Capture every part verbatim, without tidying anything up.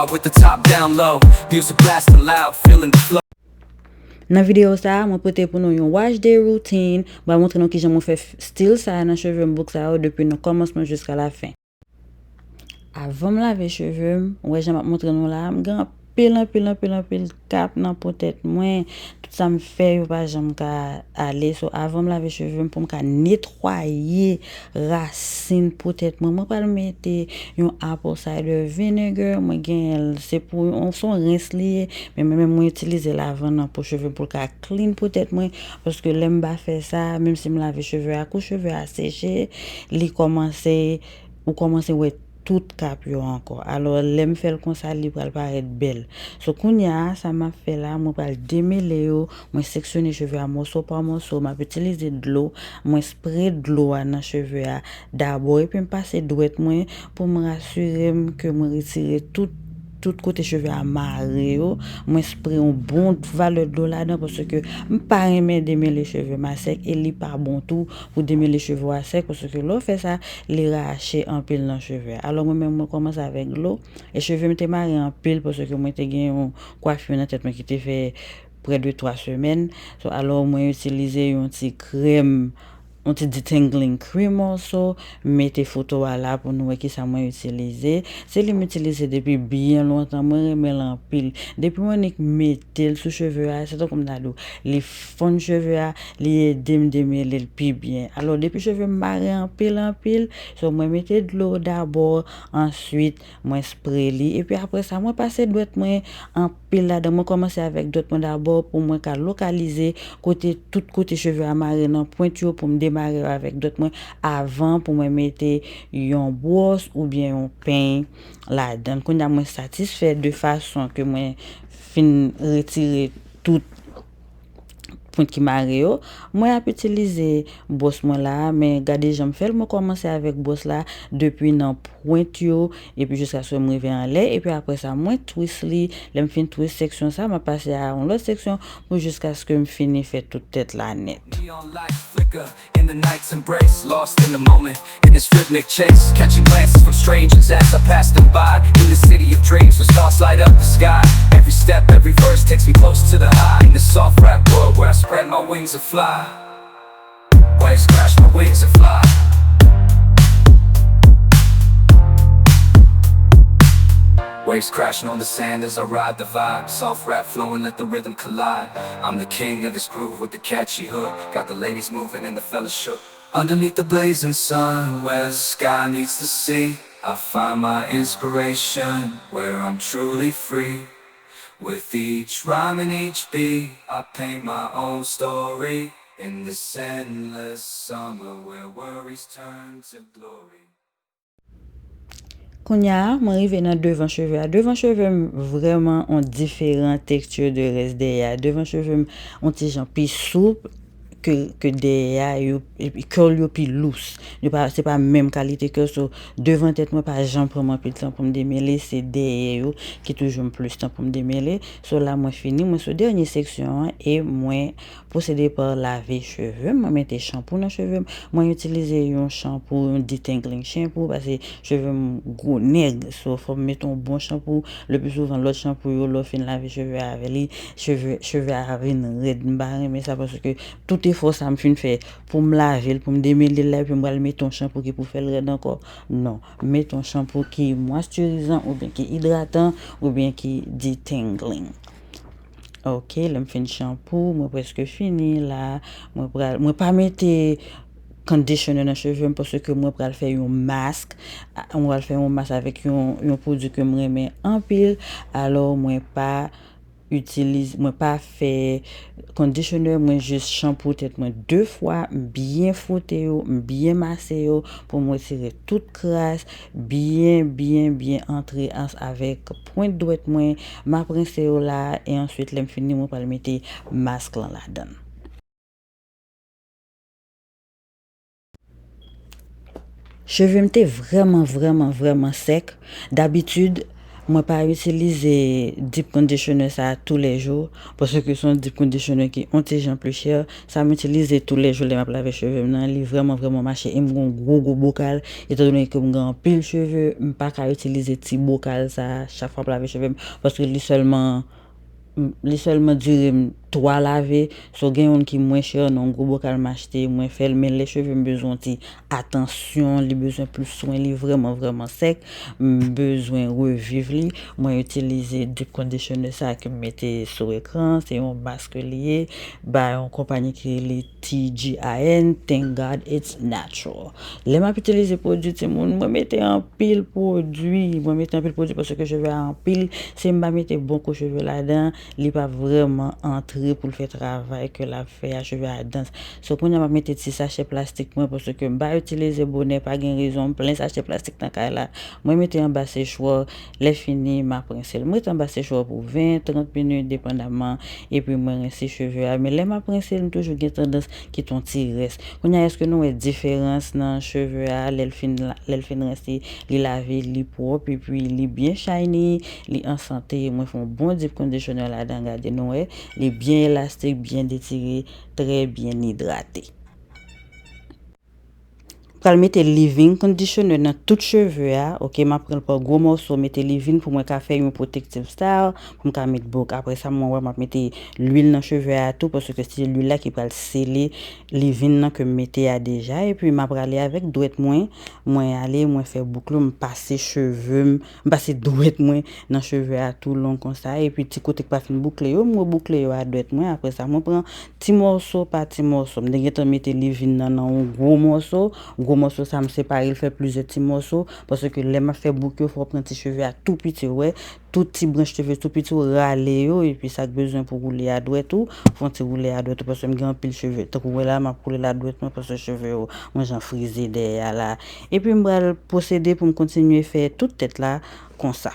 With the top down low, music blasting loud, feeling the flow. Nan videyo sa a, mwen pote pou nou yon wash day routine. Mwen montre nou kijan mwen fè f- stil sa a nan cheve m, bouk sa yo, depi nan kòmansman jiska la fen. Avan m lave cheve m, ou wè jan m ap montre nou la, m gen anpil, anpil, anpil, anpil kap nan po tèt mwen. Tout sa m fè yo pa janm ka ale. So, avan m lave cheve m, pou m ka netwaye rasin po tèt mwen, mwen pral mete yon apple cider vinegar. Mwen genyen l, se pou yon, se yon rens li ye. Men mwen menm, mwen itilize lavann nan po cheve m pou l ka clean po tèt mwen. Paske lè m pa fè sa, menm si m lave cheve a kou, cheve a seche, li kòmanse, ou kòmanse wè tout kap yo ankò. Alò, lè m fè l konsa, li pral parèt bèl. So, kounye a, sa m ap fè la, mwen pral demele yo, mwen seksyone cheve a mòso pa mòso, m ap itilize dlo, mwen spre dlo a nan cheve a dabò, epi m pase dwèt mwen pou m rasire m ke mwen retire tout, tout kote cheve a mare yo. Mwen spre yon bon valè dlo ladan, paske m pa renmen demele cheve m a sèk, e li pa bon tou pou demele cheve w a sèk, paske lè w fè sa, li rache anpil nan cheve a. Alò, mwen menm, mwen kòmanse avèk dlo, e cheve m te mare anpil, paske mwen te gen yon kwafi nan tèt mwen ki te fè près de twa semèn. So, alò, mwen itilize yon ti krèm, yon ti detangling cream also, m mete foto a la pou nou wè kisa mwen itilize. Se li m itilize depi byen lontan, mwen renmen l anpil. Depi mwen nik mete l sou cheve a, se tankou m ta di w, li fonn cheve a, li ede m demele l pi byen. Alò, depi cheve m mare anpil, anpil, so mwen mete dlo dabò, answit, mwen spre li. Epi apre sa, mwen pase dwèt mwen anpil ladan. Mwen kòmanse avèk dwèt mwen dabò pou mwen ka lokalize kote, tout kote cheve a mare nan pwent yo, pou m demare yo avèk dwèt mwen avan pou mwen mete yon bwòs oubyen yon peny ladan. Kounye a, mwen satisfè de fason ke mwen fin retire tout pwent ki mare yo. Mwen ap itilize bwòs mwen la a, men gade jan m fè l. Mwen kòmanse avèk bwòs la depi nan pwent yo, epi jiskaske m rive anlè, epi apre sa, mwen twist li. Lè m fin twist seksyon sa, m ap pase a yon lòt seksyon pou jiskaske m fini fè tout tèt la nèt. Neon lights flicker in the night's embrace, lost in the moment, in this rhythmic chase, catching glances from strangers as I pass them by. In the city of dreams, where stars light up the sky. Every step, every verse takes me close to the high. In the soft rap world where I spread my wings and fly. Waves crash, my wings and fly. Waves crashing on the sand as I ride the vibe. Soft rap flowing, let the rhythm collide. I'm the king of this groove with the catchy hook. Got the ladies moving and the fellas shook. Underneath the blazing sun, where the sky meets the sea, I find my inspiration, where I'm truly free. With each rhyme and each beat, I paint my own story. In this endless summer where worries turn to glory. Kounye a, mwen rive nan devan cheve a. Devan cheve m vrèman on diferan teksti de rès dèyè a. Devan cheve m on ti jan pi soup ke, ke dèyè a, yo, epi curl yo pi lous. Yo pa, se pa menm kalite curl, so devan tèt mwen pa janm pran m anpil tan pou m demele, se dèyè yo ki toujou m plis tan pou m demele. So la mwen fini, mwen sou dènye seksyon an e mwen pwosede pa lave cheve m, mwen mete chanpou nan cheve m. Mwen itilize yon chanpou, yon detangling shampoo, paske cheve m gwo nèg, so fò m mete yon bon chanpou. Le pi souvan, lòt chanpou yo, lè w fin lave cheve a avè li, cheve, cheve a vin rèd. M pa renmen sa, paske tout efò sa m fin fè pou m lave l, pou m demele l la, epi m pral mete yon chanpou ki pou fè l rèd ankò. Non, mete yon chanpou ki mwastirizan oubyen ki idratan oubyen ki detangling. Ok, lè m fin chanpou, mwen prèske fini la. Mwen pral, mwen pa mete conditioner nan cheve m paske mwen pral fè yon mask. A, mwen pral fè yon mask avèk yon, yon pwodui ke m renmen anpil. Alò, mwen pa itilize, mwen pa fè conditioner, mwen jis chanpou tèt mwen de fwa, m byen fwote yo, m byen mase yo pou m retire tout kras, byen, byen, byen antre ans-, avèk pwent dwèt mwen, m ap rense yo la, e answit, lè m fini, mwen pral mete mask lan ladan l. Cheve m te vrèman, vrèman, vrèman sèk. Dabitid, Mwen pa itilize deep conditioner sa a toulèjou, paske se yon deep conditioner ki yon ti jan pli chè. Sa m itilize toulèjou lè m ap lave cheve m nan, li vrèman, vrèman mache. E m gen yon gwo, gwo bokal, etandone ke m gen anpil cheve, m pa ka itilize ti bokal sa a chak fwa m ap lave cheve m, paske li sèlman, li sèlman dire m twa lave. So, gen youn ki mwen chè, nan yon gwo bokal m achte, mwen fè l, men lè cheve m bezwen yon ti atansyon, li bezwen plis swen, li vrèman, vrèman sèk, m bezwen reviv li, mwen itilize deep conditioner sa ke m mete sou ekran, se yon mask li ye, bay yon konpayi ki rele T G I N, Thank God It's Natural. Lè m ap itilize pwodui timoun, mwen mete anpil pwodui, mwen mete anpil pwodui paske cheve a anpil, si m pa mete bon kou cheve ladan, li pa vrèman antre pou l fè travay ke l ap fè a, cheve a dans. So, kounye a m ap mete ti sachè plastik mwen, paske m pa itilize bonè, pa gen rezon, m plen sachè plastik nan kay la. Mwen mete anba sechwò, lè fini, m ap rense l. M rete anba sechwò pou ven, trant minit, depandamman, epi mwen rense cheve a. Men lè m ap rense l, m toujou gen tandans kite yon ti rès. Kounye a, èske nou wè diferans nan cheve a, lè l fin, lè l fin rense, li lave, li pwòp, epi li byen shiny, li an sante. Mwen fè yon bon deep conditioner ladan, gade nou wè, li byen elastik, byen detire, trè byen idrate. Pral mete leave-in conditioner nan tout cheve a, oke, m ap pran l pa gwo mòso, mete leave-in pou mwen ka fè yon protective style, pou m ka met bouk. Apre sa, mwen wè m ap mete lwil nan cheve a tou, paske se lwil la ki pral sele leave-in nan ke m mete a deja, epi m ap prale avèk dwèt mwen, mwen ale, mwen fè bouk yo, m pase cheve m, m pase dwèt mwen nan cheve a tou long konsa, epi ti kote k pa fin boukle yo, m reboukle yo a dwèt mwen, apre sa, mwen pran ti mòso pa ti mòso. M te gentan mete leave-in nan nan yon gwo mòso. Gwo mòso sa, m separe l fè plizyè ti mòso. Paske lè m ap fè bouk yo, fò w pran ti cheve a tou piti, ou wè. Tout ti branch cheve tou piti, ou rale yo. Epi sa k bezwen pou woule a dwèt ou, fè yon ti woule a dwèt ou. Paske m gen anpil cheve. Tankou w wè la, m ap woule l a dwèt mwen, paske cheve yo, yon jan frize dèyè a la. Epi m pral pwosede pou m kontinye fè tout tèt la konsa.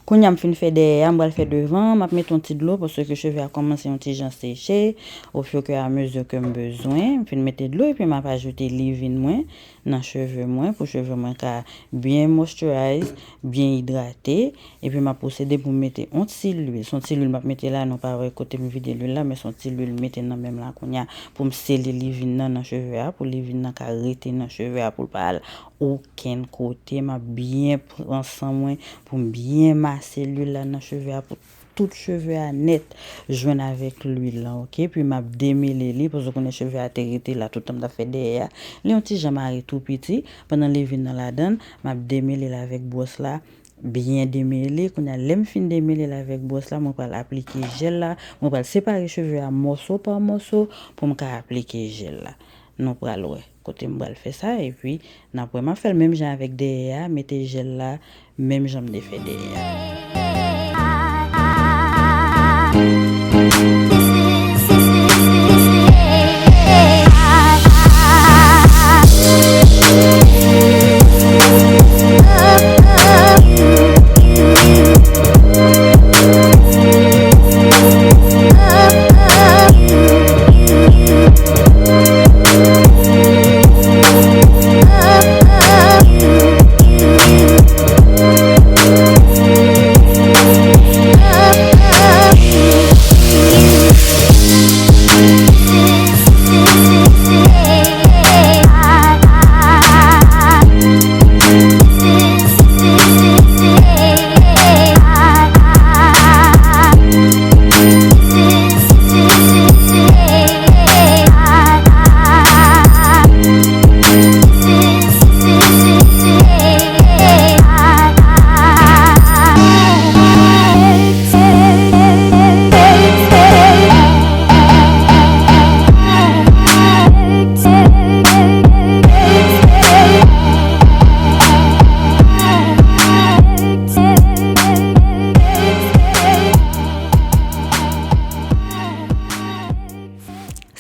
Kounye a m fin fè dèyè a, m pral fè devan an, m ap mete yon ti dlo paske cheve a kòmanse yon ti jan seche. Au fur et à mesure ke m bezwen, m fin mete dlo epi m ap ajoute leave-in mwen nan cheve mwen pou cheve mwen ka byen moisturize, byen idrate. Epi m ap pwosede pou m mete yon ti lwil. Se yon ti lwil m ap mete la, nou pa wè kote m vide lwil la, men se yon ti lwil m mete nan men m la kounye a pou m sele leave-in nan nan cheve a, pou leave-in nan ka rete nan cheve a, pou l pa al okenn kote. M ap byen pran san mwen pou m byen mase lwil la nan cheve a pou tout cheve a nèt jwenn avèk lwil la, oke? Epi m ap demele li, paske w konnen cheve a te rete la toutan m t ap fè dèyè a. Li yon ti jan mare tou piti, pandan leave-in nan ladan l, m ap demele l avèk bwòs la, byen demele. Kounye a, lè m fin demele l avèk bwòs la, mwen pral aplike jèl la. Mwen pral separe cheve a mòso pa mòso pou m ka aplike jèl la. Nou pral wè kote m pral fè sa, epi n ap wè. M ap fè l menm jan avèk dèyè a, mete jèl la menm jan m te fè dèyè a.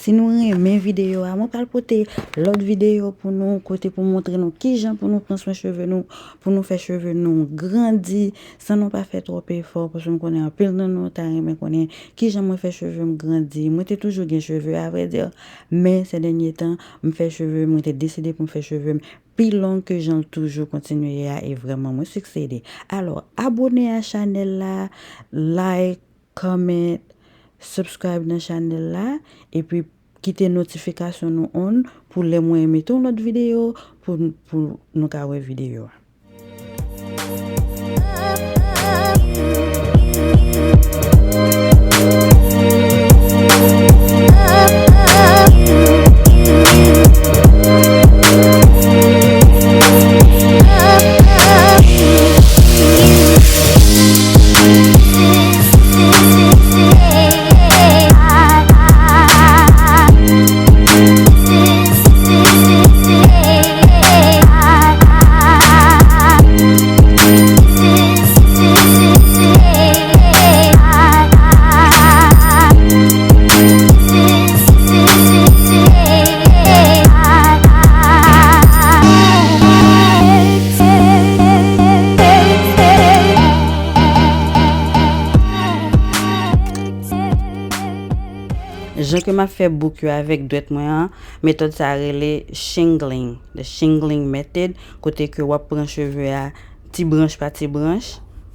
Si nou renmen videyo a, mwen pral pote lòt videyo pou nou, kote pou montre nou kijan pou nou pran swen cheve nou, pou nou fè cheve nou grandi, san nou pa fè twòp efò, paske m konnen anpil nan nou ta renmen konnen kijan mwen fè cheve m grandi. Mwen te toujou gen cheve, avrèdi, men sè dènye tan, m fè cheve m, mwen te deside pou m fè cheve m pi long ke jan l toujou kontinye ye a, e vrèman, mwen siksede. Alò, abone a chanèl la, like, comment, subscribe nan chanèl la, epi kite notifikasyon nou on pou lè mwen mete yon lòt videyo, pou, pou nou ka wè videyo a. Jan ke m ap fè bouk yo avèk dwèt mwen an, metòd sa a rele shingling, the shingling method, kote ke w ap pran cheve a ti branch pa ti branch,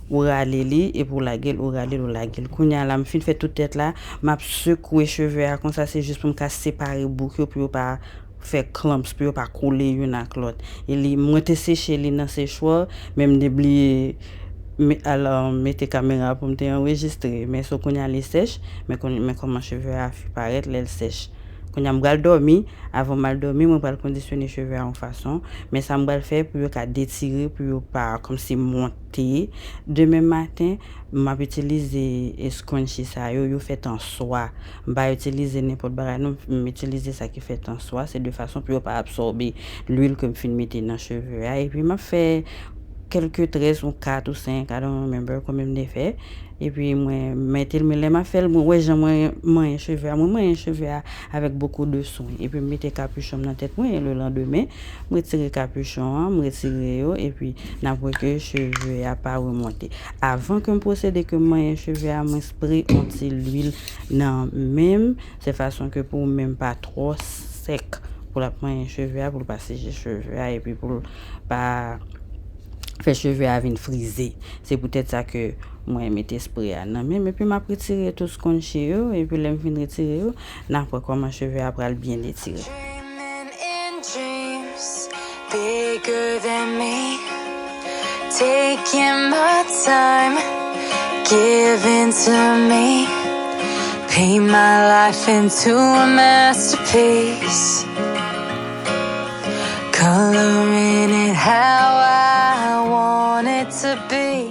ou rale li, epi w lage l, ou rale l, ou lage l. Kounye a la, m fin fè tout tèt la, m ap sekwe cheve a konsa, se jis pou m ka separe bouk yo, pou yo pa fè clumps, pou yo pa kole youn ak lòt. E li, mwen te seche li nan sechwa, men m te bliye me-, al, um, mete kamera pou m te anrejistre. Men so kounye a li sèch, men kounye, men kòman cheve a parèt lè l sèch. Kounye a m pral dòmi, avan m al dòmi, mwen pral kondisyone cheve a yon fason, men sa m pral fè pou yo ka detire, pou yo pa kòmsi monte. Demen maten, m ap itilize, e, scrunchie sa yo, yo fèt an swa. M pa itilize nenpòt bagay non, m itilize sa ki fèt an swa, se de fason pou yo pa absòbe lwil ke m fin mete nan cheve a. Epi m ap fè kèlke trèz, yon kat ou senk, I don't remember konbyen m te fè. Epi mwen mete l, men lè m ap fè l, mwen wè jan mwen manyen cheve a. Mwen manyen cheve a avèk beaucoup de soin. Epi m mete kapichon m nan tèt mwen, e le landemen, m retire kapichon an, m retire yo, epi n ap wè ke cheve a pa remonte. Avan ke m pwosede ke m manyen cheve a, mwen spre yon ti lwil nan men m, se fason ke pou men m pa twò sèk, pou l ap manyen cheve a, pou l pa seche cheve a, epi pou l pa fè cheve a vin frize. Se poutèt sa ke mwen mete spre a nan men m, epi m ap retire tout scrunchie yo, epi lè m fin retire yo, n ap wè kòman cheve a pral byen etire. Dreaming in dreams bigger than me. Taking my time, giving to me. Paint my life into a masterpiece. Coloring it how I want it to be.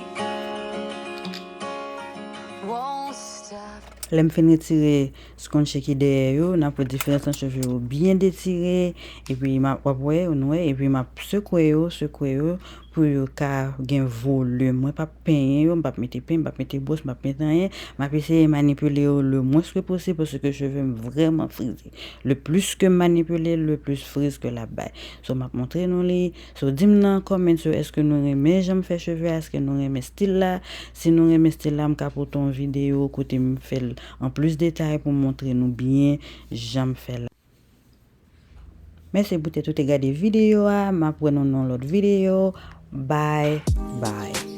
Lè m fin retire scrunchie ki dèyè yo, n ap wè diferans nan cheve yo byen detire, epi m ap, w ap wè, nou wè, epi m ap sekwe yo, sekwe yo, pou yo ka gen volim. Mwen p ap penyen yo, m p ap mete peny, m p ap mete bwòs, m p ap mete anyen. M ap eseye manipile yo le mwens ke posib, paske cheve m vrèman frize. Le plis ke m manipile, le plis friz ke l ap bay. So, m ap montre nou li. So, di m nan comments yo, èske nou renmen jan m fè cheve a, èske nou renmen stil la? Si nou renmen stil la, m ka pote yon videyo kote m fè l an plis detay pou m montre nou byen jan m fè l. Mèsi pou tèt ou te gade videyo a, m ap wè nou nan lòt videyo. Bye, bye.